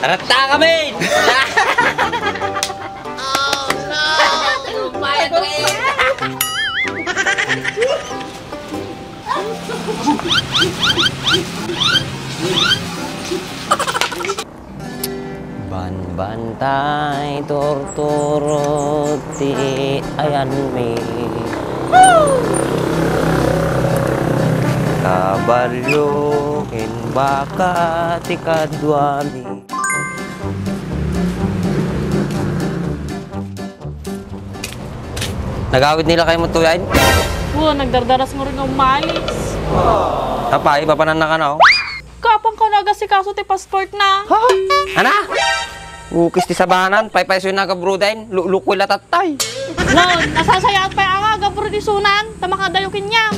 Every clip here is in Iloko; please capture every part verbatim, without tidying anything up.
Aratta kami! Banbantay, turturot ti ayanmi. Kabalio ken baka ti kaduami. Nagawid nila kayo mo tuyain? Oo, nagdardaras mo rin ng malis. Apay, papanan na ka na, oh. Kapang ka nagasikaso ti passport na. Ha? Ana? Ukis ti sabanan, paypayso yung nagabruden, lulukoy la tattay. Lon, nasasayaat pay nga agabrud isunan, ta makadayo kenyam.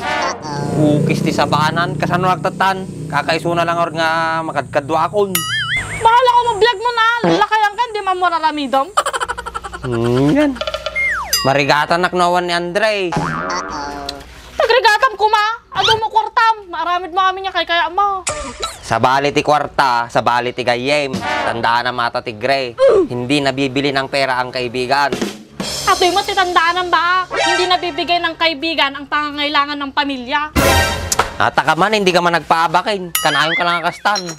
Ukis ti sabanan, kasano agtattan? Kakaisuna lang nga makadkaduakon. Bahala ka mo, biag mo na. Lakayan ka, hindi man mo raramidom. Hmm, yan. Marigatan nak no awan ni Andres. Pagrigatam kuma, adu mo kwartam, maaramid mo amin nga kaykaya mo. Sabali ti kwarta, sabali ti gayyem. Tandaan ang mata ti Gre, hindi nabibili ng pera ang kaibigan. Atoy mo ti tandaan ng baak, hindi nabibigay ng kaibigan ang pangangailangan ng pamilya. Ata ka man, hindi ka man nagpaabakin. Kanayon ka lang kastan.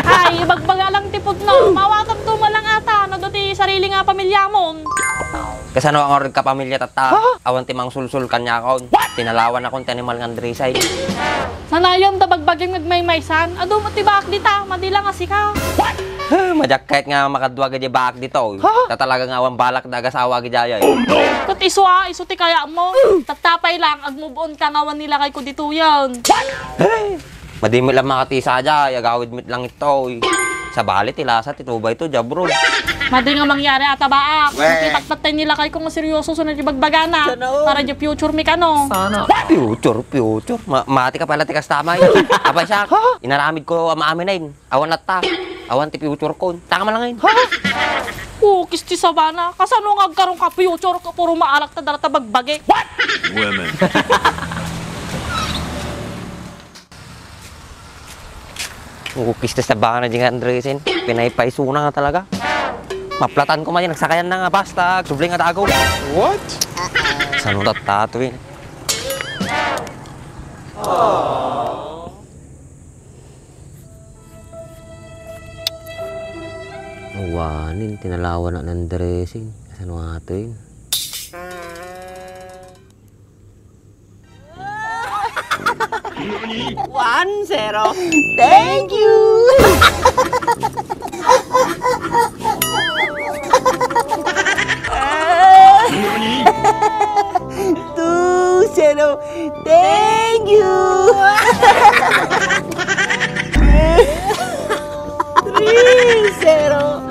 Ay, ibagbaga lang ti pudno. Mawatan to mo lang ata, no, do ti sarili nga pamilya mo. Kasano ang orog ka pamilya tatta? Ha? Awan ti mangsulsul kanyakon. What? Tinalawan akon ti animal nga Andresay. Sanayon ta bagbagim nga agmaymaysan. Adu mo ti baak dita, madila nga sika. What? Huh, majakket nga makadua gidi baak dito. Ha? Ta talaga nga awan balak da agasawa gidi ayay. Oh, no! Ket isu a, isu ti kaya mo. Tattapay lang, agmove on ka nga awan nilakay ko dito yan. What? Hey! Madimit lang makatisa dya, agawid mit lang itoy. Sabali ti lasa ti tubay to, dya, bro. Madi nga mangyari ata baak. Weh. Makita tattay nilakay ko nga seryoso sunod ti bagbagana. Sana all. Para dya future mi kano. Sana. Future, future. Ma-, mati ka pala ti kastamay. Apay siya, inaramid ko ama-amin na yun. Awan latta. Awan ti future ko. Taka man lang ngayon. Ha? Ukis ti sabana. Kasano nga agkaroon ka future ka? Puro maalak ta dara ta bagbagi. What? Women. Ukis ti sabana di nga Andresen. Pinaypaysuna nga talaga. Maplatan ko man yan. Nagsakayan na nga basta. Subling nga dago. What? Sano tatta to eh? Awanen, tinalawan na ng dressing. Kasano nga to yun? One zero. Thank you! Two zero. Thank you! Three zero.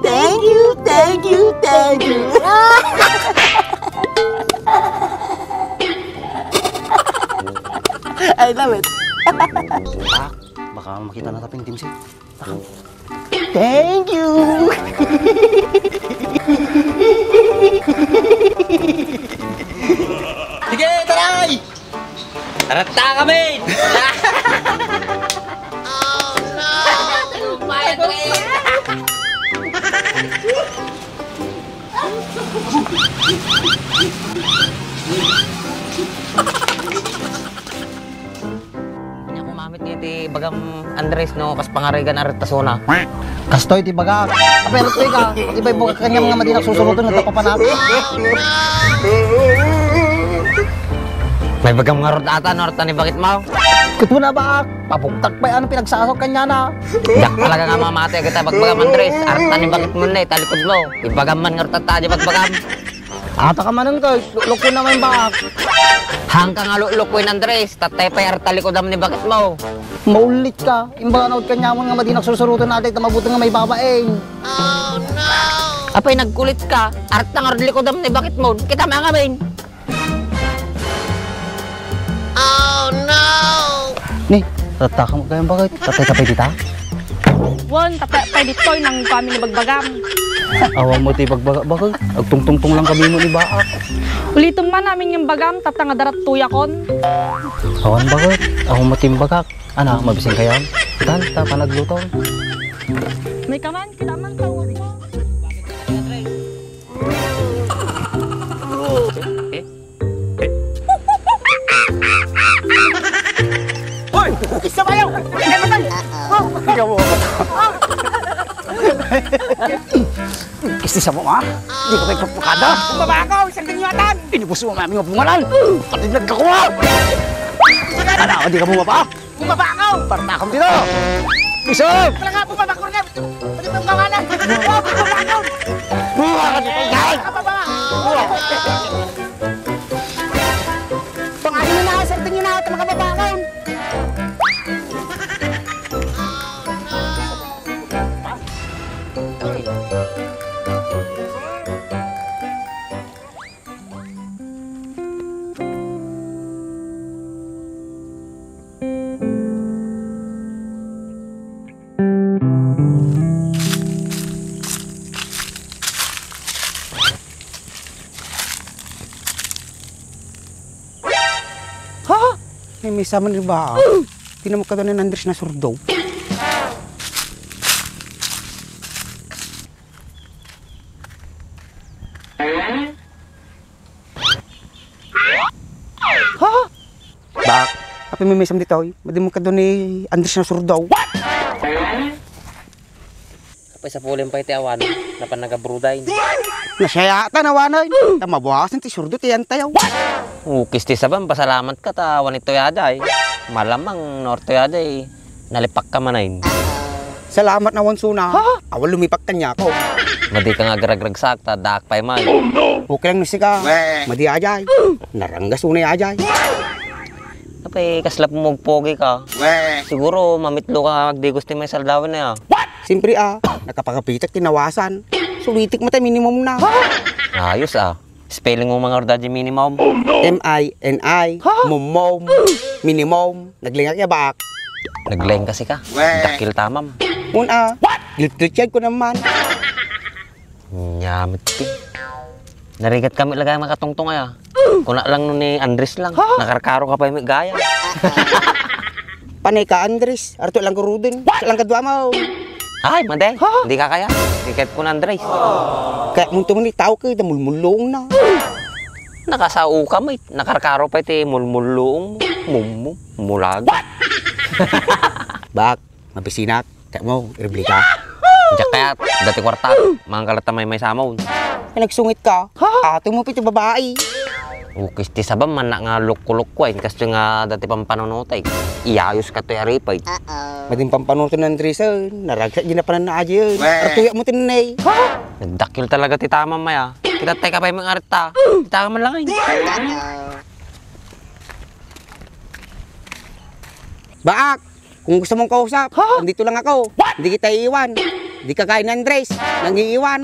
Thank you, thank you, thank you. I love it. Ah, baka makita na taping timsi. Thank you! Sige, taray! Taratta kami! Oh, no! Tagumpay, tagumpay! Ania ko mamit nga iti bagam Andres no kas pangarigan a retasona. Kastoy ti bagak. Apay, retoy ka. Ibay bugak kanyam nga madinak susuruton nga tapapanat. May bagam ngarud ata no arta ni bakit mo. Kuto na baak. Pabugtak pay ano pinagsasok kanyana. Dak talaga nga mamati agita bagbagam Andres. Arta ni bakit mo ne, talikod mo. Ibagam man ngarud ata di bagbagam. Ata ka manen kay, luklukon na may baak. Hangka nga luklukon, Andres, tattay pay arta likudam ni bakit mo. Maulit ka. Imbaga na kanyamon nga madinak susuruton na ta mabuti nga may babaeng. Apay nagkulit ka, arta nga likudam ni bakit mo. Kita mangamin. Oh, no! Ni, tatta ka mo kayang bagay. Tattay ka pay dita? Wen, tattay pay ditoy nang kami ni bagbagam. Awan mo ti bagbaga, bagay. Agtungtungtong lang kami mo ni baak. Ulitom man amin nga bagam, tatta nga darat tuyakon. Awan bagay. Awan mo ti bagak. Ana, mabising kayo? Tan, ta, panagluto. May kaman, kita man tao. Eh? Hoy! Isa ba yun? Ay, namatay! Oh! Ikaw mo. Kisti sa mo, ha? Di ka may pagpakada? Bumaba ako! Isang linyatan! Inubos mo ang aming bungalan! Pati nagkakuha! Ano, di ka bumaba? Bumaba ako! Para na akong dito! Isog! Talaga, bumaba ko rin! Pwede pang gawa na! Bumaba ako! Buha ka dito, guys! Bumaba! Pangasin na ako, sir. Tingin na ako, makababa ako! Ha? May misa man riba. Tinamag ka doon ni Andres na surdo. Ha? Bak, apay may misam ditoy? Madi mo kadto ni Andres na surdaw. Apay sa pulim pay ti awan, napan nagabruday. Nasayatan awanan. Ta mabuasan ti surdo ti antayaw. Ukis ti sabam, pasalamat ka ta awan itoy aday. Malamang no itoy aday. Nalipak ka manen. Salamat na wansuna. Ha? Awan lumipak kaniako. Madi ka nga agragragsak, ta daak pay man. Okay lang no sika. Weh. Madi ajay. Naranggas unay ajay. Apay, kasla pumugpogi ka. Weh. Siguro, mamitlo ka agdigos ti may saldawan na ya. Siyempre, ah, nakapakapitak tinawasan. Sulitik mo tayo minimum na. Ayos, ah. Spelling mo mga orda di minimum. M I N I, Ha? Mumom, minimum. Naglingak ya baak. Nagleng kasi ka. Weh. Dakil tamam. Una, giltritsyag ko naman. Nyamit ti. Narigat kami lagay makatungtong aya. Kuna lang no ni Andres lang. Ha? Nakarkaro ka pa yung gaya. Panay ka, Andres. Arto lang ko ruden. Sa lang kadwa mo. Ay, made. Ha? Hindi ka kaya. Tiket ko na, Andres. Kaya munto man itaw ka, damulmulong na. Nakasao ka, mate. Nakarkaro pa iti mulmulong mo. Mummo. Mulag. Bak, mabisinak. Kaya mo, iribli ka. Diyak kaya, dati kwarta. Mga kalata may may samon. Ay, nagsungit ka. Ha? Ato mo pito babae. Ukis ti sabam man na nga lukko-lukko, eh. Kasto nga dati pampanunotay. Iyayos ka to, aripay. Madin pampanuto ng Andres, eh. Naragsak, ginapanan na aji, eh. Weh. Artuyak mo tinay. Nagdakil talaga ti tamam, maya. Kita tayo ka pa yung arta. Kita ka man lang, eh. Baak, kung gusto mong kausap, Ha? Nandito lang ako. What? Hindi kita iiwan. Hindi ka kaya ni Andres. Nangiiwan.